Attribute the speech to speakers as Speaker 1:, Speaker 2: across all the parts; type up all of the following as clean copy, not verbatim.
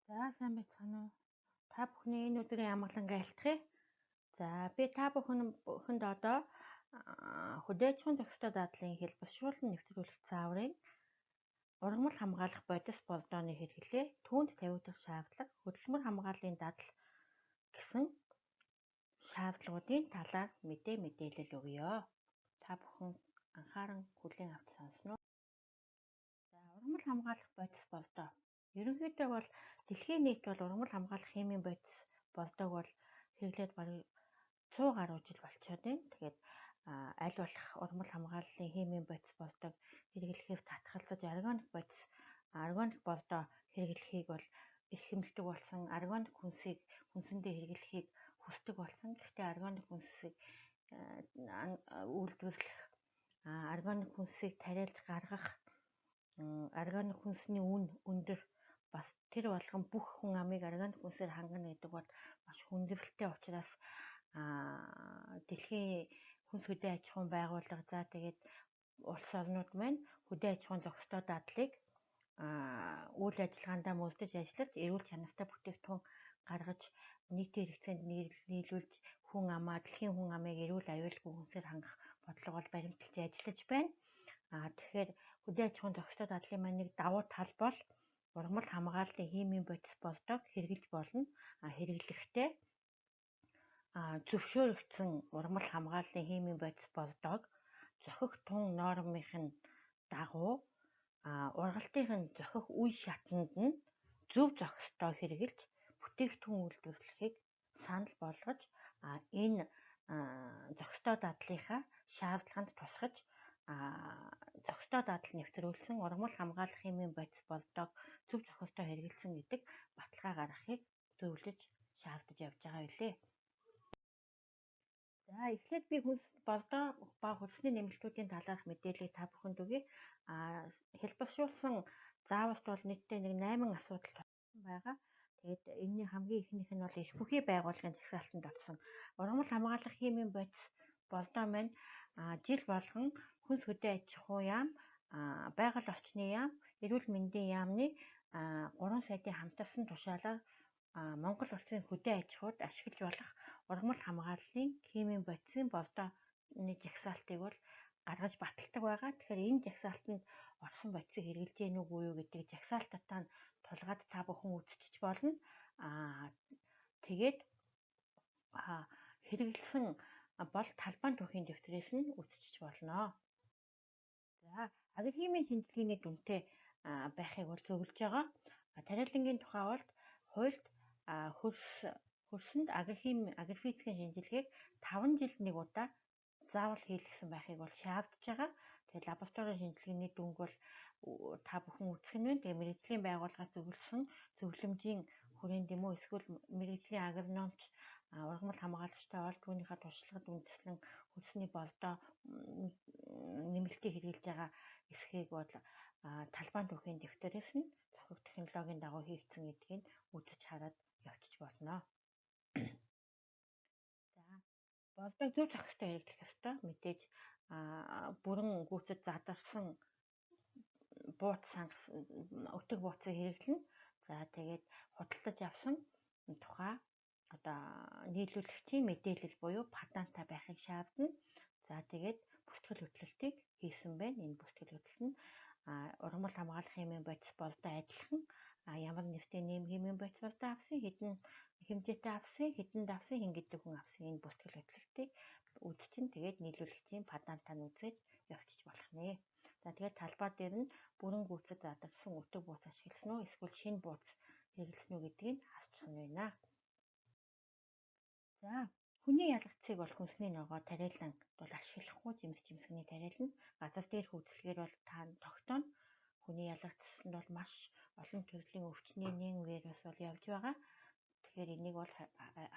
Speaker 1: За сайн байцгаана уу? Та бүхний энэ өдрийн амгалан айлтгая. За би та бүхэнд одоо хөдөө аж ахуйн зохистой дадлын хэлбэршүүлэн нэвтрүүлэх зааврын ургамал хамгаалах бодис болдооны хэрэглээ, түүнд тавигдах шаардлага, хөдөлмөр хамгааллын дадал гэсэн шаардлагуудын талаар мэдээлэл өгье. Та бүхэн анхааран хүлээн авч сонсно уу? За ургамал хамгаалах бодис болдоо. Ерөнхийдөө бол дэлхийн нийт бол ургамал хамгаалах химийн бодис болдог бол хэрэглээд бараг 100 гаруй жил болчиход байна. Тэгээд аль болох ургамал хамгааллын химийн бодис болдог хэрэглэхээс татгалзаж органик болдоо хэрэглэхийг бол эрхэмлдэг болсон, органик хүнсийг хүнсэндээ хэрэглэхийг хүсдэг болсон. Гэхдээ органик хүнсийг үйлдвэрлэх, органик хүнсийг тариалж гаргах, органик хүнсний үн өндөр, бас тэр болгон бүх хүн амыг органик хүнсээр хангана гэдэг бол маш хүндрэлтэй учраас дэлхийн хүнс хөдөө аж ахуйн байгууллага, за тэгээд улс орнууд маань хөдөө аж ахуйн зохистой дадлыг үйл ажиллагаандаа мөрдөж ажиллаж, эрүүл чанартай бүтээгдэхүүн гаргаж, нийтийн хэрэгцээнд нийлүүлж хүн амаа, дэлхийн хүн амыг эрүүл аюулгүй хүнсээр хангах бодлого бол баримталж ажиллаж байна. Тэгэхээр хөдөө аж ахуйн зохистой дадлын маань нэг давуу тал бол ургамал хамгааллын химийн бодис болдог хэрэглэж болно. Хэрэглэхдээ зөвшөөрөгдсөн ургамал хамгааллын химийн бодис болдог зохих тун нормын дагуу ургалтын зохих үе шатанд нь зөв зохистой хэрэглэж бүтээгдэхүүн үйлдвэрлэхийг санал болгож, энэ зохистой дадлынхаа шаардлаганд тусгаж зохистой дадал нэвтрүүлсэн ургамал хамгаалах химийн бодис болдог зөв зохистой хэрэглэсэн гэдэг баталгаа гаргахыг зөвлөж шаардаж явж байгаа билээ. За эхлээд би хүнс болдоо ба хөрсний нэмэлтүүдийн талаарх мэдээллийг та бүхэнд өгье. Хэлбэршүүлсэн зааварт бол нийтдээ нэг 8 асуудал туссан байгаа. Тэгээд энэний хамгийн эхнийх нь бол эрх бүхий байгууллагын жагсаалтанд орсон ургамал хамгаалах химийн бодис болдоо маань жил болгон хүнс хөдөө аж ахуй яам, байгаль орчны яам, эрүүл мэндийн яамны 3 сайдын хамтарсан тушаалаар Монгол улсын хөдөө аж ахуйд ашиглаж болох ургамал хамгааллын химийн бодисын болдооны жагсаалтыг бол гаргаж баталдаг байгаа. Тэгэхээр энэ жагсаалтанд орсон бодисыг хэрэглэж гэнэ үгүй юу гэдэг жагсаалтаа тулгаад та бүхэн үзчихэж болно. Тэгээд хэрэглэсэн бол талбайн түүхийн дэвтрээс нь үзчихэж болно. За агрохимийн шинжилгээний дүнтэй байхыг бол зөвлөж байгаа. Тариалангийн тухай бол хуульд хөрсөнд агрофизикийн шинжилгээг 5 жилд нэг удаа заавал хийлгэсэн байхыг бол шаардж байгаа. Тэгээд лабораторийн шинжилгээний дүнг бол та бүхэн үзэх нь байна. Тэгээд мэргэжлийн байгууллагаас зөвлөсөн зөвлөмжийн хүрээнд юм уу эсвэл мэргэжлийн агрономч ургамал хамгаалагчтай бол түүнийхээ туршлагад үндэслэн хөрсний болдоо нэмэлтийг хэрэглэж байгаа эсхийг бол талбайн түүхийн дэвтэрээс нь зохих технологийн дагуу хийгдсэн гэдгийг үзэж хараад явчих болно. За болдог зөв зохистой хэрэглэх ёстой. Мэдээж бүрэн гүйцэд задарсан бууц сангас өтөг бууцыг хэрэглэнэ. За тэгээд худалдаж авсан тухай одоо нийлүүлэгчийн мэдээлэл буюу патантай байхыг шаардна. За тэгээд бүртгэл хөдлөлтийг хийсэн байна. Энэ бүртгэл хөдлөлт нь ургамал хамгаалах химийн бодис болдоо адилхан ямар нэртэй нэм химийн бодис болдоо авсан, хэдэн хэмжээтэй авсан, хэдэнд авсан, хэн гэдэг хүн авсан энэ бүртгэл хөдлөлтийг үзчин тэгээд нийлүүлэгчийн патантаа нь үзээд явчих болох нэ. За тэгээд талбай дээр нь бүрэн гүйцэд задарсан өтөг бууц ашигласан уу эсвэл шинэ бууц хэрэглэсэн үү гэдгийг харчих нь байна. За хүний ялгцыг бол хүнсний ногоо тариалан бол ашиглахгүй жимс жимсгний тариалан газар дээрх үзлэгээр бол та тогтооно. Хүний ялгцсанд бол маш олон төрлийн өвчний нэн вирус бол явж байгаа. Тэгэхээр энийг бол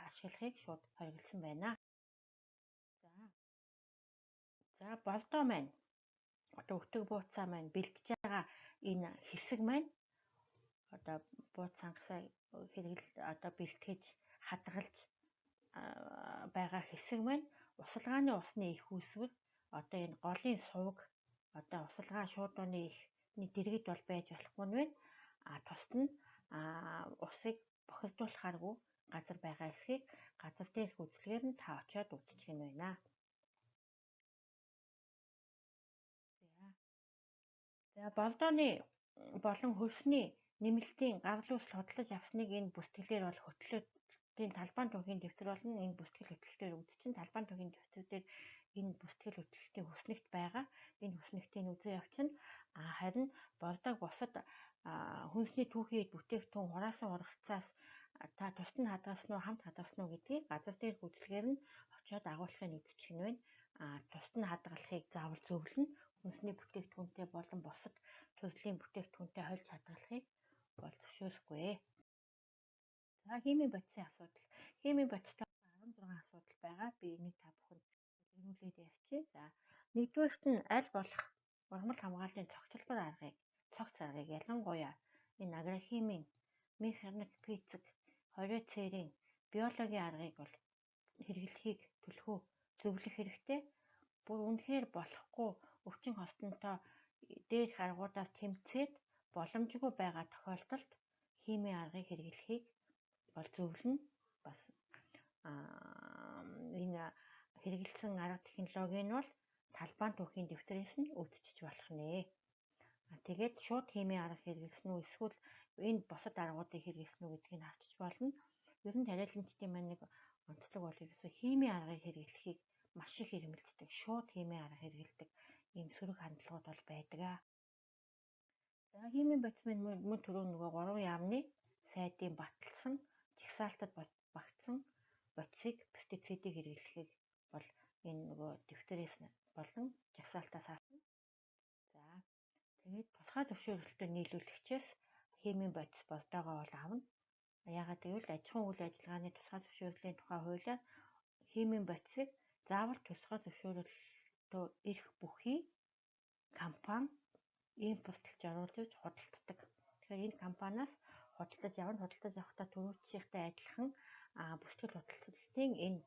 Speaker 1: ашиглахыг шууд хориглосон байна. За болдоо маань одоо өтөг бууцаа маань бэлтэж байгаа энэ хэсэг маань одоо бууц сангасаа хэрэгэл одоо бэлтгэж хадгалж байгаа хэсэг маань усалгааны усны их үүсвэр одоо энэ голын сувг одоо усалгаа шуудууны ихний дэргэд бол байж болохгүй нь байна. Тусад нь Усыг бохирдуулахааргүй газар байгаа эсхийг газар дээрх үзлэгээр нь та очиод үзчих нь байна. За, Бордоны болон хөрсний нэмэлтийн гарал үүсэл худалдаж авсныг энэ бүртгэлээр бол хөтлөөдийн талбайн түүхийн дэвтэр болно. Энэ бүртгэл хөтлөлтөөр үзчин талбайн түүхийн дэвтэр дээр энэ бүртгэл хөтлөлтийн хүснэгт байгаа. Энэ хүснэгтийг үзээ явчихна. Харин Бордог бусад хүнсний түүхийн бүтээгдэхүүн хураасан ургацаас та тусад нь хадгалсан уу, хамт хадгалсан уу гэдгийг газар дээрх үзлэгээр нь очиод агуулгыг үзчих нь байна. Тусад нь хадгалахыг заавал зөвлөнө. Хүнсний бүтээгдэхүүнтэй болон бусад төрлийн бүтээгдэхүүнтэй хольж хадгалахыг бол зөвшөөрөхгүй. За, химийн бодисын асуудал. Химийн бодистой 16 асуудал байгаа. Би энийг та бүхэнд дэлгэрүүлээд ярьчих. За, нэгдүгээрт нь аль болох ургамал хамгааллын цогцлбор аргыг, цогц аргыг ялангуяа энэ агрохимийн, механик, физик, хорио цэрийн, биологийн аргыг бол хэрэглэхийг түлхүү зөвлөх хэрэгтэй. Бүр үнэхээр болохгүй өвчин хостонтой дээрх аргуудаас тэмцээд боломжгүй байгаа тохиолдолд химийн аргыг хэрэглэхийг бол зөвлөнө. Бас энэ хэрэглэсэн арга технологи нь бол талбайн түүхийн дэвтрээс нь үүдчиж болох нэ. Тэгээд шууд химийн арга хэрэглэсэн үү эсвэл энэ бусад аргуудыг хэрэглэсэн үү гэдгийг харчиж болно. Ер нь тариаланчдын маань нэг онцлог бол ерөөсөө химийн аргыг хэрэглэхийг маш их хэрэглэдэг. Шууд химийн арга хэрэглэдэг ийм сөрөг хандлагууд бол байдаг. За, химийн бодис маань мөн түрүү нөгөө 3 яамны сайдын баталсан жагсаалтад багтсан бодисыг пестицидийг хэрэглэхийг бол энэ нөгөө дэвтрээс болон жагсаалтаас харна. За, тэгээд тусгай зөвшөөрөлтөд нийлүүлэгчээс химийн бодис болдоогоо бол авна. Яагаад гэвэл аж ахуйн үйл ажиллагааны тусгай зөвшөөрлийн тухай хуулиар химийн бодисыг заавал тусгай зөвшөөрөлтөө эрх бүхий компани импортлж оруулж ирж худалддаг. Тэгэхээр энэ компаниас худалдаж авна. Худалдаж авахдаа түрүүчийнхтэй адилхан бүртгэл хөдөлгөлтийн энэ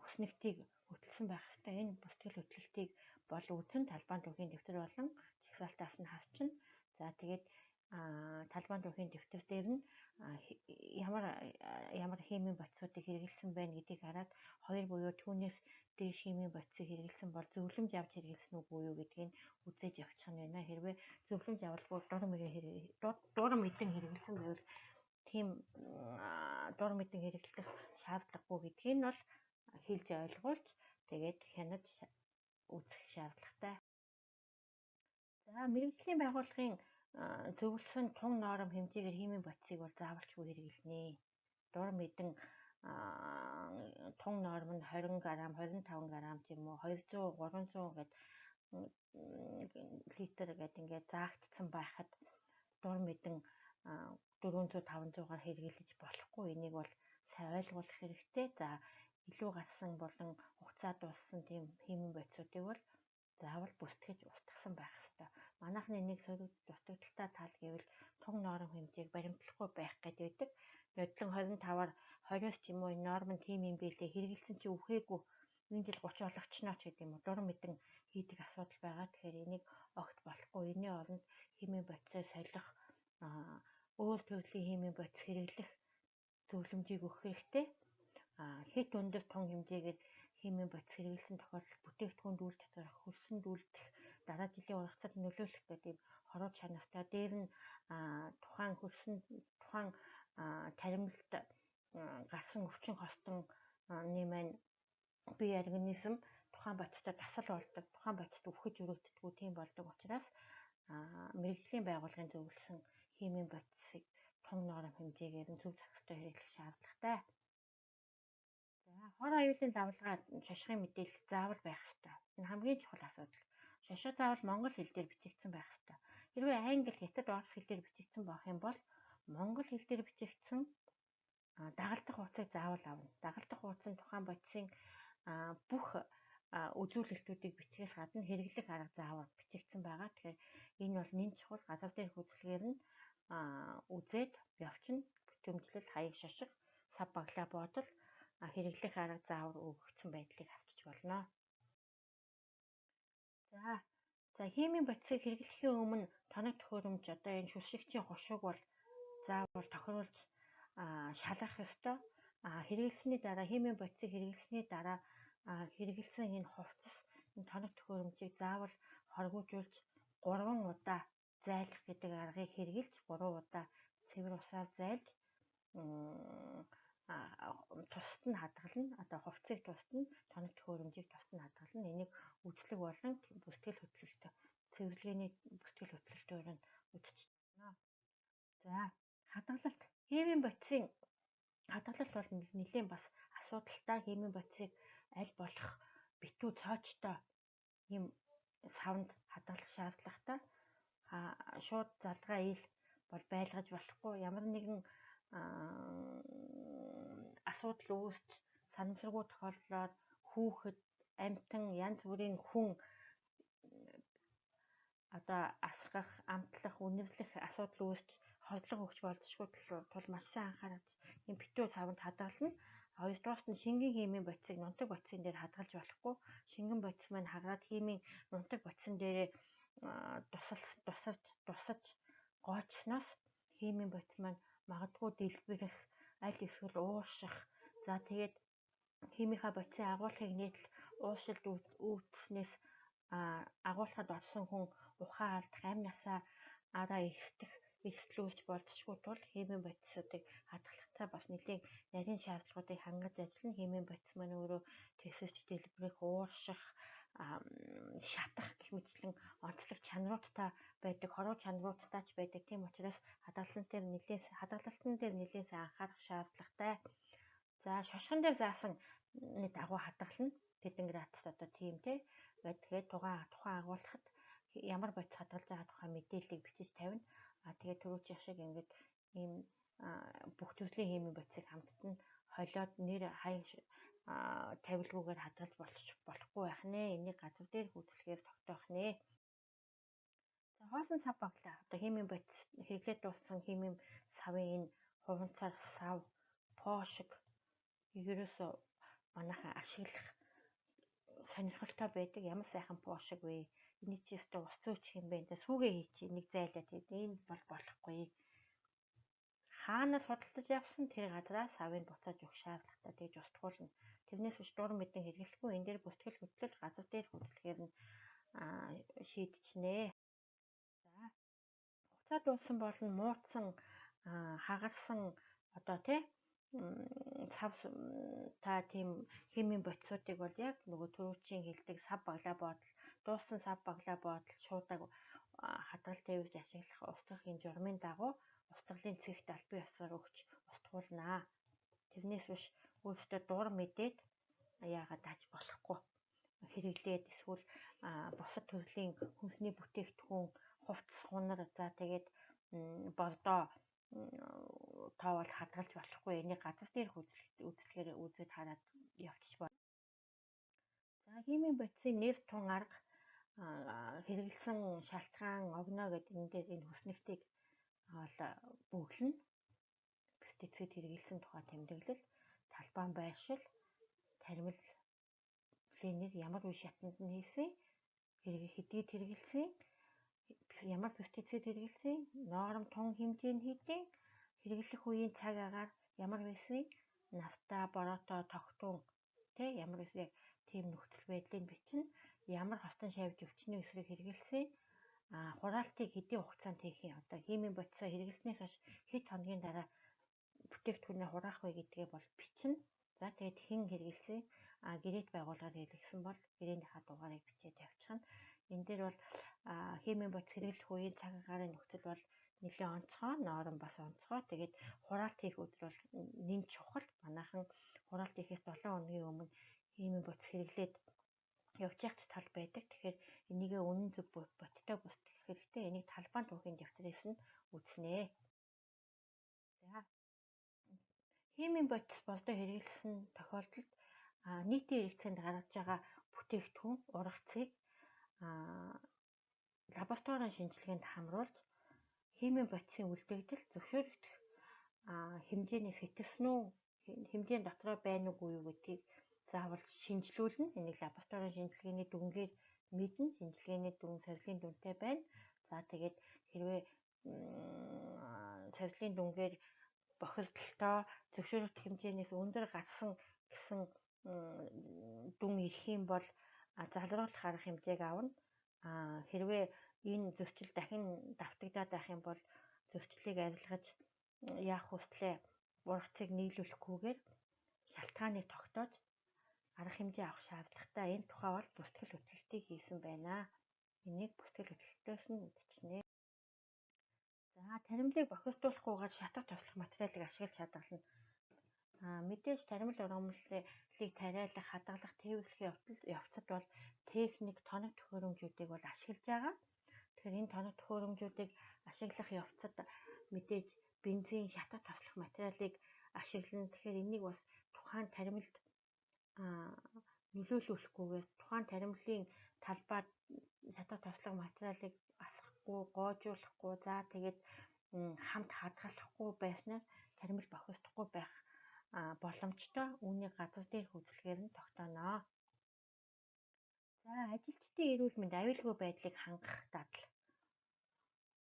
Speaker 1: хүснэгтийг хөтөлсөн байх ёстой. Энэ бүртгэл хөтлөлтийг бол үзэн талбайн түүхийн дэвтэр болон жагсаалтаас нь харчна. За, тэгээд талбайн түүхийн дэвтэр дээр нь ямар ямар химийн бодисуудыг хэрэглэсэн байна гэдгийг хараад хоёр буюу түүнээс дээш химийн бодисыг хэрэглэсэн бол зөвлөмж авч хэрэглэсэн үгүй юу гэдгийг үзэж явчих нь байна. Хэрвээ зөвлөмж авалгүй дуран мэдэн хэрэглэсэн байвал тийм дуран мэдэн хэрэглэх шаардлагагүй гэдгийг нь бол хэлж ойлгуулж тэгээд хянаж үзэх шаардлагатай. За, мэргэжлийн байгууллагын зөвлөсөн тун норм хэмжээгээр химийн бодисыг бол заавалчгүй хэрэглэнэ. Дур мэдэн тун норм нь 20 г, 25 г ч юм уу 200, 300 гэд литр гэд ингээд заагдсан байхад дур мэдэн 400, 500-аар хэрэглэж болохгүй. Энийг бол сайн ойлгуулах хэрэгтэй. За, илүү гарсан болон хугацаа дууссан тийм химийн бодисуудыг бол заавал бүстгэж устгасан байх ёстой. Манайхны нэг сөрөг дутагдaltaй тал гэвэл тун норм хэмжээг баримтлахгүй байх гэдэг байдаг. Бодлон 25-аар 20-оос ч юм уу норм нь тийм юм билээ хэрэгэлсэн чи үхээгүй энэ жил 30 олгочноо ч гэдэг юм уу дур мэдэн хийдэг асуудал байгаа. Тэгэхээр энийг огт болохгүй. Энийн оронд химийн бодисоо солих, өөр төрлийн химийн бодис хэрэглэх зөвлөмжийг өгөх хэрэгтэй. Хэт өндөр тун хэмжээгээр химийн бодис хэрэглэсэн тохиолдолд бүтээгдэхүүнд үйл татвар хөлсөнд үлдэх, дараа жилийн ургацад нөлөөлөх гэдэг ийм хоруу чанартай. Дээр нь тухайн хөлсөн тухайн таримлалд гарсан өвчин хостон маань бие организм тухайн бодистой дасал болдог, тухайн бодист үхэж өрөөддөггүй тийм болдог учраас мэргэжлийн байгууллагын зөвлөсөн химийн бодисыг тун норм хэмжээгээр нь зөв зохистой хэрэглэх шаардлагатай. За, хор аюулын давлгаа шошгын мэдээлэл заавал байх ёстой. Энэ хамгийн чухал асуудал. Шошго заавал монгол хэл дээр бичигдсэн байх ёстой. Хэрвээ англи, хятад, орос хэл дээр бичигдсэн байх юм бол монгол хэл дээр бичигдсэн дагалдах хуудсыг заавал авна. Дагалдах хуудас нь тухайн бодисын бүх үзүүлэлтүүдийг бичгээс гадна хэрэглэх арга заавар бичигдсэн байгаа. Тэгэхээр энэ бол нэн чухал. Газар дээрх үзлэгээр нь үзээд явчихна. Бүтэмжлэл, хаяг шошго, сав баглаа бодол, хэрэглэх арга заавар өгөгдсөн байдлыг авчиж болно. За, химийн бодисыг хэрэглэхийн өмнө тоног төхөөрөмж одоо энэ шүлшигчийн хушууг бол заавал тохируулж шалгах ёстой. Хэрэглэсний дараа, химийн бодисыг хэрэглэсний дараа хэрэглэсэн энэ хувцас, энэ тоног төхөөрөмжийг заавал хоргиужуулж 3 удаа зайлах гэдэг аргыг хэрэглэж 3 удаа цэвэр усаар зайлж тусад нь хадгална. Одоо хувцсыг тусад нь, тоног төхөөрөмжийг тусад нь хадгална. Энийг үзлэг болон бүртгэл хөдлөлтөй, цэвэрлэгээний бүртгэл хөдлөлтөөр нь үзэж байна. За, хадгалалт. Химийн бодисын хадгалалт бол нэлээн бас асуудалтай. Химийн бодисыг аль болох битүү цоочтой ийм савнд хадгалах шаардлагатай. Шууд залгаа ил бол байлгаж болохгүй. Ямар нэгэн асуудал үүсч санамсаргүй тохиолдлоор хүүхэд, амьтан, янз бүрийн хүн одоо асгах, амтлах, үнэрлэх асуудал үүсч хордлого өгч болзошгүй тул маш сайн анхаарч ийм битүү савнд хадгална. Хоёрдугаарт нь шингэн химийн бодисыг нунтаг бодисын дээр хадгалж болохгүй. Шингэн бодис маань хагаад химийн нунтаг бодисон дээрээ тусаж гоочсноос химийн бодис маань магадгүй дэлбэрэх, аль эсвэл уурших. За, тэгээд химийнхаа бодисын агуулгыг нийтл ууршилд үүдснээс агуулхад орсон хүн ухаан алдах, амь насаа араа эрсдэх эрсдэл үүсч болзошгүй тул химийн бодисуудыг хадгалахдаа бас нэлээн нарийн шаардлагуудыг хангаж ажиллана. Химийн бодис маань өөрөө тэсвч дэлбэрэх, уурших, шатах гэх мэтчлэн онцлог чанаруудтай байдаг, хоруу чанаруудтай ч байдаг. Тийм учраас хадгалалтан дээр нэлээн сайн анхаарах шаардлагатай. За, шошгон дээр заасан нэг дагуу хадгална. Тэдэн градус одоо тийм те. Тэгээд тухайн агуулхад ямар бодис хадгалж байгаа тухай мэдээллийг бичиж тавина. Тэгээд түрүүчийн шиг ингээд ийм бүх төрлийн химийн бодисыг хамтд нь холиод нэр хаяг тавилгүйгээр хадгалж болохгүй байх нэ. Энийг газар дээр хүйцэлгээр тогтоох нэ. За, хоосон сав баглаа. Одоо химийн бодис хэрэглээд дууссан химийн савын энэ хуванцар сав, поошиг ерөөсөө манайхан ашиглах сонирхолтой байдаг. Ямар сайхан поошиг вэ? Эний чи өстө ус зөөчих юм бэ? Сүүгээ хийчих, энийг зайлаа тэгээд энэ бол болохгүй. Хаанаас худалдаж явсан тэр газараа савыг буцааж өгөх шаардлагатай. Тэгж устгуулна. Тэрнээс биш дур мэдэн хэрэглэхгүй. Энэ дээр бүртгэл хөдлөл газар дээр хөдлөхээр нь шийдчихнэ. За, хугацаа дууссан болон муудсан, хагарсан одоо тий сав та тийм химийн бодисуудыг бол яг нөгөө түрүүчийн хэлдэг сав баглаа бодол, дууссан сав баглаа бодол шуудаг хадгалт тавьж ашиглах устгахын журмын дагуу устгалын цэгт албан ёсоор өгч устгуулнаа. Тэрнээс биш өөрсдөө дур мэдээд яагаад дааж болохгүй. Хэрэглээд эсвэл бусад төрлийн хүнсний бүтээгдэхүүн, хувцас, хунар, за тэгээд бордоо тоо бол хадгалж болохгүй. Энийг газар дээр үзлэхээр үзээд хараад явчих байна. За, химийн бодисын нэр тун арга хэрэглэсэн шалтгаан, огноо гэдэг энэ дээр энэ хүснэгтийг бол бөглөнө. Пестицид хэрэглэсэн тухай тэмдэглэл, талбайн байршил, таримл нэр, ямар үе шатанд нь хийсэн, хэдийд хэрэглэсэн, ямар пестицид хэрэглэсэн, норм тун хэмжээ нь хэдийн, хэрэглэх үеийн цаг агаар ямар байсан, нафта, бороотой, тогтун тэ ямар байсан яг тийм нөхцөл байдлыг бичнэ, ямар хостон шавж өвчний эсрэг хэрэглэсэн, хураалтыг хэдийн хугацаанд хийх юм. Одоо химийн бодисоо хэрэглэснээс хойш хэд хоногийн дараа бүтээгдэхүүнээ хураах вэ гэдгээ бол бичнэ. За, тэгээд хэн хэрэглэсэн, гэрээт байгууллагаар хэрэглэсэн бол гэрээнийхаа дугаарыг бичээд тавьчихна. Энэ дээр бол химийн бодис хэрэглэх үеийн цаг агаарын нөхцөл бол нэлээд онцгой, норм бас онцгой. Тэгээд хураалт хийх өдөр бол нэн чухал. Манайхан хураалт хийхээс 7 хоногийн өмнө химийн бодис хэрэглээд явж явах тал байдаг. Тэгэхээр энийгээ үнэн зөв бодтой бүстгэх хэрэгтэй. Энийг талбайн түүхийн дэвтрээс нь үзнэ. За, химийн бодис бордоо хэрэглэсэн тохиолдолд нийтийн хэрэгцээнд гаргаж байгаа бүтээгдэхүүн ургацыг лабораторийн шинжилгээнд хамруулж химийн бодисын үлдэгдэл зөвшөөрөгдөх хэмжээний сэтэлсэн үү, хэмжээний дотроо байна уугүй юу гэдгийг заавал шинжилүүлнэ. Энийг лабораторийн шинжилгээний дүнгээр мэднэ. Шинжилгээний дүн сорилтын дүнтэй байна. За, тэгээд хэрвээ цовдлын дүнгээр бохирдолтой зөвшөөрөх хэмжээнээс өндөр гарсан гэсэн дүн ирэх юм бол залруулах арга хэмжээг авна. Хэрвээ энэ зөрчил дахин давтагдаад байх юм бол зөрчлийг арилгаж яах хүслээ ургацыг нийлүүлэхгүйгээр шалтгааныг тогтоож арга хэмжээ авах шаардлагатай. Энэ тухай бол бүртгэл хөтлөлтийг хийсэн байна. Энийг бүртгэл хөтлөлтөөс нь мэдчихнэ. За, таримлыг бохирдуулахгүйгээр шатах тослох материалыг ашиглаж хадгална. Мэдээж таримл ургамлыг тариалах, хадгалах, тээвэрлэх явцад бол техник, тоног төхөөрөмжүүдийг бол ашиглаж байгаа. Тэгэхээр энэ тоног төхөөрөмжүүдийг ашиглах явцад мэдээж бензин, шатах тослох материалыг ашиглана. Тэгэхээр энийг бас тухайн таримлд нөлөөлүүлэхгүйгээр тухайн таримлын талбайд шатах тослох материалыг асахгүй, гоожуулахгүй, за тэгээд хамт хадгалахгүй байснаар таримл бохирдохгүй байх боломжтой. Үүнийг газар дээрх үзлэгээр нь тогтооно. За, ажилчдын эрүүл мэнд аюулгүй байдлыг хангах дадал.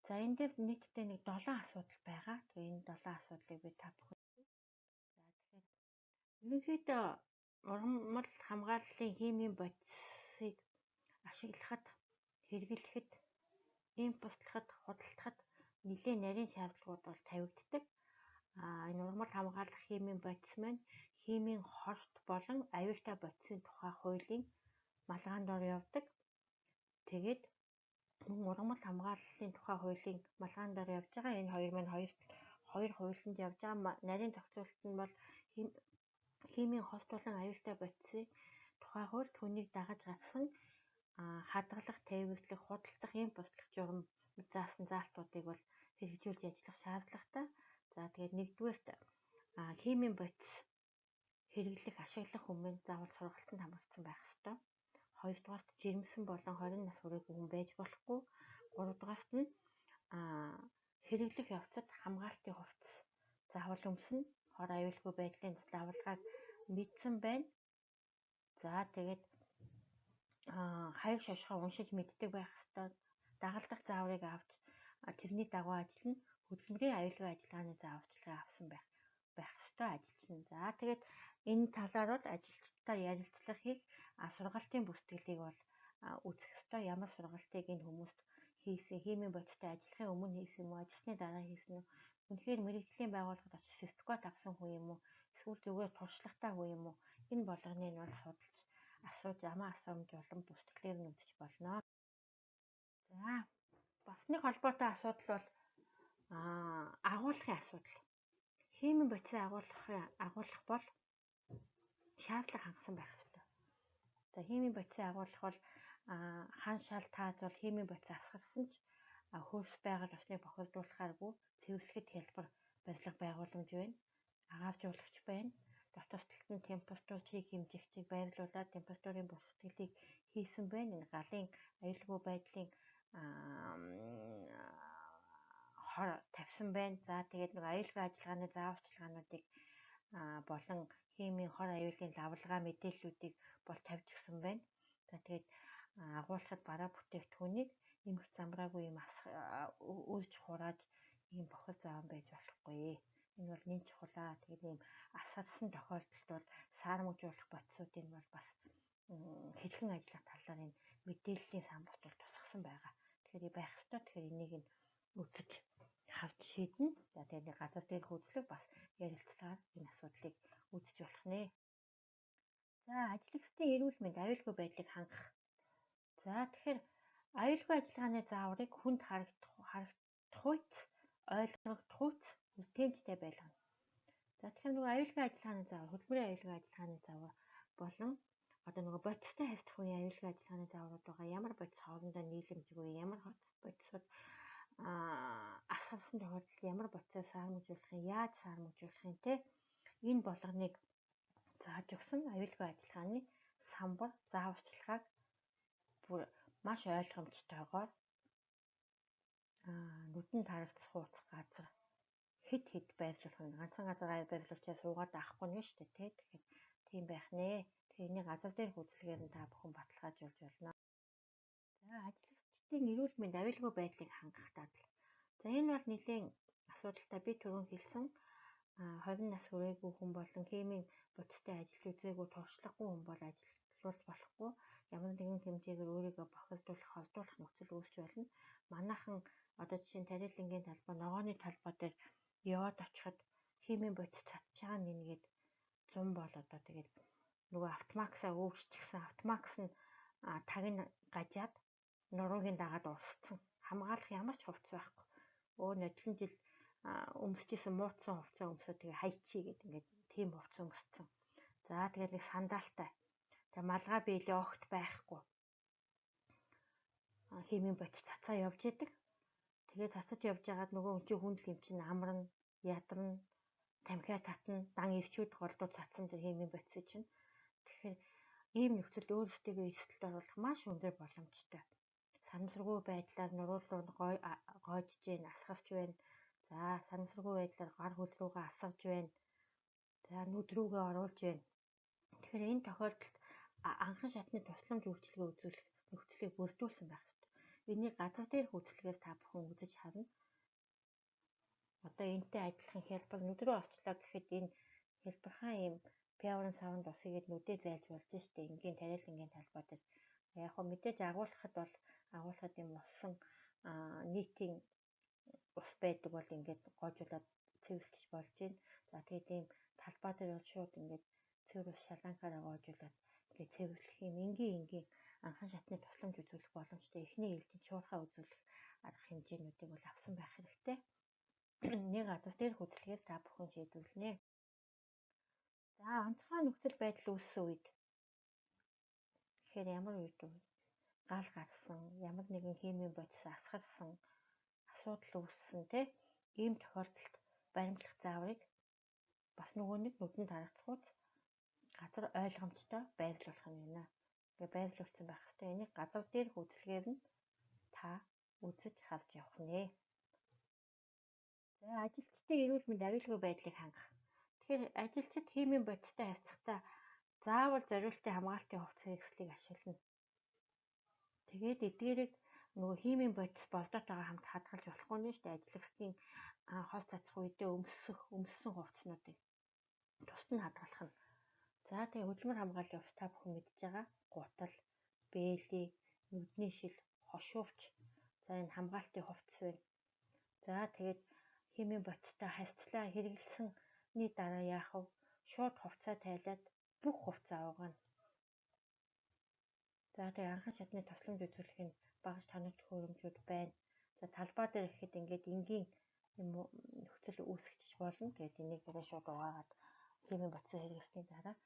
Speaker 1: За, энэ дээр нийтдээ нэг 7 асуудал байгаа. Тэгээ энэ 7 асуудлыг би та бүхэнд. За, тэгэхээр ерөнхийдөө ургамал хамгааллын химийн бодисыг ашиглахад, хэрэглэхэд, импортлоход, худалдахад нэлээн нарийн шаардлагууд бол тавигддаг. Энэ ургамал хамгаалах химийн бодис маань химийн хорт болон аюултай бодисын тухай хуулийн малгаан дор явдаг. Тэгээд мөн ургамал хамгааллын тухай хуулийн малгаан дор явж байгаа. Энэ хоёр маань хоёр хуулинд явж байгаа. Нарийн зохицуулалт нь бол химийн хорт болон аюултай бодисын тухай хууль, түүнийг дагаж гарсан хадгалах, тээвэрлэх, худалдах, импортлох журам заасан заалтуудыг бол хэрэгжүүлж ажиллах шаардлагатай. За, тэгээд нэгдүгээрт химийн бодис хэрэглэх, ашиглах хүмүүс заавал сургалтанд хамрагдсан байх ёстой. Хоёрдугаарт жирэмсэн болон 20 нас хүрээгүй хүн байж болохгүй. Гуравдугаарт нь хэрэглэх явцад хамгаалтын хувцас заавал өмснө. Хор аюулгүй байдлын лавлгааг мэдсэн байна. За, тэгээд хаяг шошгоо уншиж мэддэг байх ёстой. Дагалдах зааврыг авч тэрний дагуу ажиллана. Хөдөлмөрийн аюулгүй ажиллагааны зааварчилгаа авсан байх ёстой ажилчин. За, тэгээд энэ талаар бол ажилчдаа ярилцлага хийх, сургалтын бүртгэлийг бол үзэх ёстой. Ямар сургалтыг энэ хүмүүст хийсэн, химийн бодистой ажиллахын өмнө хийсэн юм уу, ажилласны дараа хийсэн үү? Үнэхээр мэргэжлийн байгууллагад очиж сертификат авсан хүн юм уу? Эсвэл зүгээр туршлагатай хүн юм уу? Энэ болгоныг нь бол судалж, асууж, амаа асуумж болон бүртгэлээр нь үзэж болно. За, бас нэг холбоотой асуудал бол агуулгын асуудал. Химийн бодисыг агуулах бол шаардлага хангасан байх ёстой. За, химийн бодисыг агуулах бол хан шал тааз бол химийн бодис асгарсан ч хөрс байгаль орчныг бохирдуулахааргүй цэвэрлэхэд хялбар барилга байгууламж байна. Агааржуулагч байна. Дотор талд нь температур чиг хэмжигчийг байрлуулад температурын бүртгэлийг хийсэн байна. Энэ галын аюулгүй байдлын хор тавьсан байна. За, тэгээд нэг аюулгүй ажиллагааны зааварчилгаануудыг болон химийн хор аюулын лавлгаа мэдээллүүдийг бол тавьж өгсөн байна. За, тэгээд агуулхад бараа бүтээгдэхүүнийг нэмэх замбраагүй юм үрж хурааж ийм бохир зааван байж болохгүй. Энэ бол нэн чухлаа. Тэгээд ийм асгарсан тохиолдолд бол саармагжуулах бодисуудыг бол бас хэрхэн ажиллах талаар энэ мэдээллийн самбарт бол тусгасан байгаа. Тэгэхээр байх ёстой. Тэгэхээр энийг нь үзэж харж шийднэ. За, тэгээд газар дээрх үзлэг бас ярилцлагаар энэ асуудлыг үзэж болох нэ. За, ажилчдын эрүүл мэнд аюулгүй байдлыг хангах. За, тэгэхээр аюулгүй ажиллагааны зааврыг хүнд харагдах үйц, ойлгогдох үйц үр тэмцтэй байлгана. За, тэгэхээр нөгөө аюулгүй ажиллагааны заавар, хөдөлмөрийн аюулгүй ажиллагааны заавар болон одоо нөгөө бодистой харьцах үеийн аюулгүй ажиллагааны зааврууд байгаа. Ямар бодис хоорондоо нийлэмжгүй, ямар бодисууд асгарсан тохиолдолд ямар бодисоор саармагжуулах юм, яаж саармагжуулах юм те. Энэ болгоныг зааж өгсөн аюулгүй ажиллагааны самбар зааварчилгааг бүр маш ойлгомжтойгоор нүдэнд харагдах хууц газар хэд хэд байрлуулах нь ганцхан газар байрлуулчаа суугаад авахгүй нь шүү дээ тий. Тэгэхээр тийм байх нэ. Тэгэхээр энийг газар дээрх үзлэгээр нь та бүхэн баталгаажуулж болно. За, ажилчдын эрүүл мэнд аюулгүй байдлыг хангах дадал. За, энэ бол нэлээн асуудалтай би түрүүн хэлсэн 20 нас хүрээгүй хүн болон химийн бодистой ажиллаж үзээгүй, туршлагагүй хүн бол ажиллуулж болохгүй. Ямар нэгэн хэмжээгээр өөрийгөө бохирдуулах, холдуулах нөхцөл үүсч болно. Манайхан одоо жишээ нь тариалангийн талбай, ногооны талбай дээр яваад очиход химийн бодис цацж байгаа нь нэгээд 100 бол одоо тэгээд нөгөө автомаксаа өвччихсэн. Автомакс нь таг нь гажаад нуруугийн дагаад урсцсан. Хамгаалах ямар ч хувцас байхгүй. Нодлон жил өмсөжсэн муутсан хувцас өмсөө тэгээ хайчи гэдэг ингээд тийм хувцас өмссөн. За тэгээд нэг сандалтай. Тэгээ малгай биелээ огт байхгүй. Химийн бодис цацаа явж идэг. Тэгээ цацаж явж байгаад нөгөө хүн чинь хүндэл юм чинь амарна, ядарна, тамхиа татна, дан ирчүүд голдуу цацсан тэр химийн бодис чинь. Тэгэхээр ийм нөхцөлд өөрсдийгөө эрсдэлд оруулах маш өндөр боломжтой. Санамсаргүй байдлаар нуруу руу гоожж гин, асгарч байна. За санамсаргүй байдлаар гар хөл рүүгээ асгаж байна. За нүд рүүгээ оруулж байна. Тэгэхээр энэ тохиолдолд анхан шатны тусламж үйлчилгээ үзүүлэх нөхцөлийг бүрдүүлсэн байх ёстой. Энийг газар дээрх үйлчилгээр та бүхэн үзэж харна. Одоо энэтэй адилхан хялбар нүд рүү орчлоо гэхэд энэ хялбархан ийм Pure Sound ус игээд нүдээ зайлж болж штэ. Энгийн тариалангийн талбай дээр. Яг хөө мэдээж агуулхад бол агуулхад юм усан нийтийн ус байдаг бол ингээд гоожуулаад цэвэрлэж болж байна. За тэгээд ийм талбай дээр бол шууд ингээд цэвэр ус шаланкаараа гоожуулаад ингээд цэвэрлэх юм энгийн анхан шатны тусламж үзүүлэх боломжтой. Эхний ээлжинд шуурхай үзүүлэх арга хэмжээнүүдийг бол авсан байх хэрэгтэй. Нэг газар дээрх үзлэгээр та бүхэн шийдвэрлэнэ. За онцгой нөхцөл байдал үүссэн үед тэгэхээр ямар үед вэ? Гал гарсан, ямар нэгэн химийн бодис асгарсан, асуудал үүссэн те ийм тохиолдолд баримтлах зааврыг бас нөгөө нэг нүдэнд харагдахуйц газар ойлгомжтой байрлуулах нь байна. Тэгээ байрлуулсан байх хэрэгтэй. Энийг газар дээрх үзлэгээр нь та үзэж харж явах нэ. За ажилчдын эрүүл мэнд аюулгүй байдлыг хангах. Тэгэхээр ажилчид химийн бодистой харьцахдаа заавал зориултын хамгаалтын хувцас хэрэгслийг ашиглана. Тэгээд эдгээрийг нөгөө химийн бодис болдоотойгоо хамт хадгалж болохгүй нь шүү дээ. Ажиллагчдын хол цацах үедээ өмссөн хувцснуудыг тусад нь хадгалах нь. За тэгээ хөдөлмөр хамгааллын хувцас та бүхэн мэдж байгаа. Гутал, бээлий, нүдний шил, хошуувч. За энэ хамгаалтын хувцас байна. За тэгээд химийн бодистой харьцлаа хэрэглэсэний дараа яах вэ? Шууд хувцаа тайлаад бүх хувцаа угаана. За тэгээ анхан шатны тусламж үзүүлэх нь багаж тоног төхөөрөмжүүд байна. За талбай дээр ихэд ингээд энгийн юм нөхцөл үүсгэж болно. Тэгээд энийг арай шууд угаагаад химийн бодисоо хэрэглэсний дараа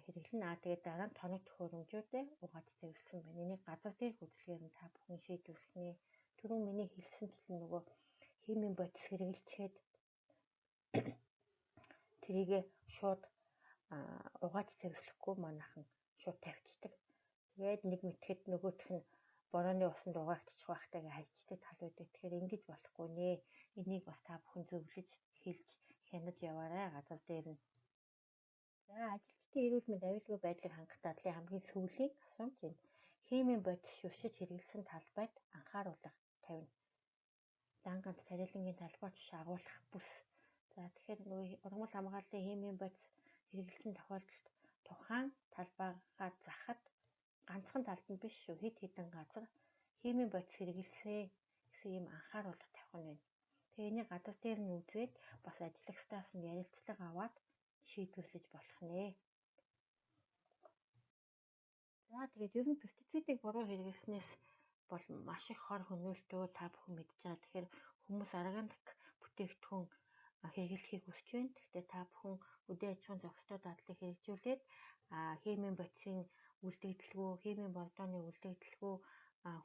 Speaker 1: хэрэглэнэ. Тэгээд дараа нь тоног төхөөрөмжүүдээ угааж цэвэрлсэн байна. Энийг газар дээрх үзлэгээр нь та бүхэн шийдвэрлэх нэ. Түрүүн миний хэлсэнчлэн нөгөө химийн бодис хэрэглэчихэд тэрийгэ шууд угааж цэвэрлэхгүй манайхан шууд тавьчихдаг. Тэгээд нэг мэтгэд нөгөөх нь борооны усанд угаагдчих байхтайгаа хайчдаг тал байдаг. Тэгэхээр ингэж болохгүй нэ. Энийг бас та бүхэн зөвлөж, хэлж, хянаж яваарай газар дээр нь. За ажилчдын эрүүл мэнд аюулгүй байдлыг хангах дадлын хамгийн сүүлийн асуумж энэ. Химийн бодис шүршиж хэрэглэсэн талбайд анхааруулга тавина. Дан ганц тариалангийн талбайч биш агуулах бүс. За тэгэхээр нөгөө ургамал хамгааллын химийн бодис хэрэглэсэн тохиолдолд тухайн талбайгаа захад ганцхан талд нь биш шүү. Хэд хэдэн газар химийн бодис хэрэглэсэн гэсэн ийм анхааруулга тавих нь байна. Тэгээ энийг газар дээр нь үзээд бас ажиллагчдаас нь ярилцлага аваад шийдвэрлэж болох нэ. За тэгээд ер нь пестицидийг буруу хэрэглэснээс бол маш их хор хөнөөлтөө та бүхэн мэдж байгаа. Тэгэхээр хүмүүс органик бүтээгдэхүүн хэрэглэхийг хүсэж байна. Гэхдээ та бүхэн хөдөө аж ахуйн зохистой дадлыг хэрэгжүүлээд химийн бодисын үлдэгдэлгүй, химийн бордооны үлдэгдэлгүй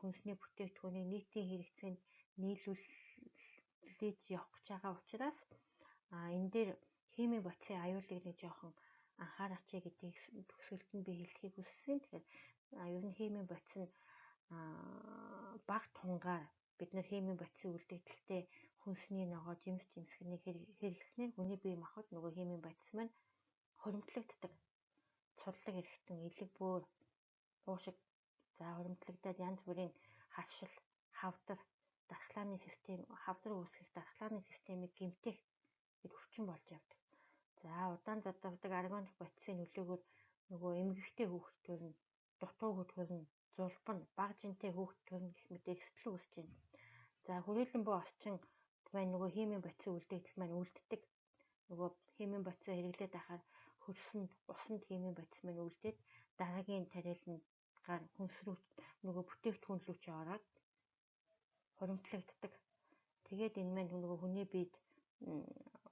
Speaker 1: хүнсний бүтээгдэхүүнийг нийтийн хэрэгцээнд нийлүүлж явах гэж байгаа учраас энэ дээр химийн бодисын аюулыг нэг жоохон анхаараач гэдгийг төгсгөлд нь би хэлэхийг хүссэн. Тэгэхээр ер нь химийн бодис нь бага тунгаар бид нар химийн бодисын үлдэгдэлтэй хүнсний ногоо, жимс жимсгнийг хэрэглэснээр хүний бие махбод нөгөө химийн бодис маань хуримтлагддаг. Цурлаг эрхтэн, элэг бөөр, уушиг за хуримтлагдаад янз бүрийн харшил, хавдар Дархлааны систем, хавдар үүсгэх дархлааны системийг гэмтэх өвчин болж явдаг. За удаан задардаг органик бодисын нөлөөгөөр нөгөө эмгэгтэй хүүхэд төрнө, дутуу төрнө, зулбна, бага жинтэй хүүхэд төрнө гэх мэт эрсдэл үүсэж байна. За хүрээлэн буй орчин маань нөгөө химийн бодисын үлдэгдэл маань үлддэг. Нөгөө химийн бодисоо хэрэглээд байхаар хөрсөнд, усанд химийн бодис маань үлдээд дараагийн тариалангаар хүнс рүү нөгөө бүтээгдэхүүн рүү чи ороод хуримтлагддаг. Тэгээд энэ маань нөгөө хүний биед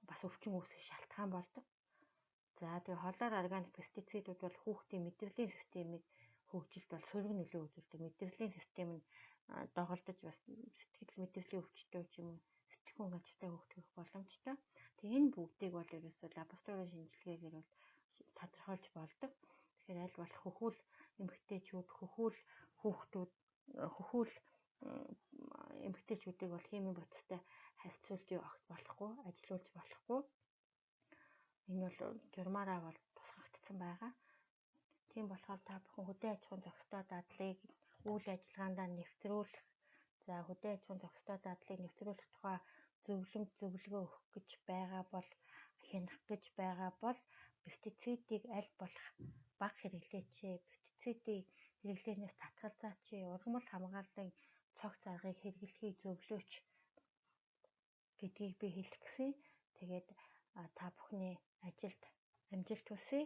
Speaker 1: бас өвчин үүсгэх шалтгаан болдог. За тэгээ холоор органик пестицидүүд бол хүүхдийн мэдрэлийн системийг хөгжилд бол сөрөг нөлөө үзүүлдэг. Мэдрэлийн систем нь доголдож бас сэтгэл мэдрэлийн өвчтөй ч юм уу сэтгэхүйн хангалттай хүүхд төрөх боломжтой. Тэгээ энэ бүгдийг бол ерөөсөө лабораторийн шинжилгээгээр бол тодорхойлж болдог. Тэгэхээр аль болох хөхүүл эмэгтэйчүүд, хөхүүл хүүхдүүд, хөхүүл эмэгтэйчүүдийг бол химийн бодистой харьцуулж огт болохгүй, ажилуулж болохгүй. Энэ бол журмаараа бол тусгагдсан байгаа. Тийм болохоор та бүхэн хөдөө аж ахуйн зохистой дадлыг үйл ажиллагаандаа нэвтрүүлэх, за хөдөө аж ахуйн зохистой дадлыг нэвтрүүлэх тухай зөвлөмж зөвлөгөө өгөх гэж байгаа бол, хянах гэж байгаа бол пестицидийг аль болох бага хэрэглээч, пестицидийн хэрэглээнээс татгалзаач, ургамал хамгааллын цогц аргыг хэрэглэхийг зөвлөөч гэдгийг би хэлэх гэсэн. Тэгээд та бүхний ажилд амжилт хүсье.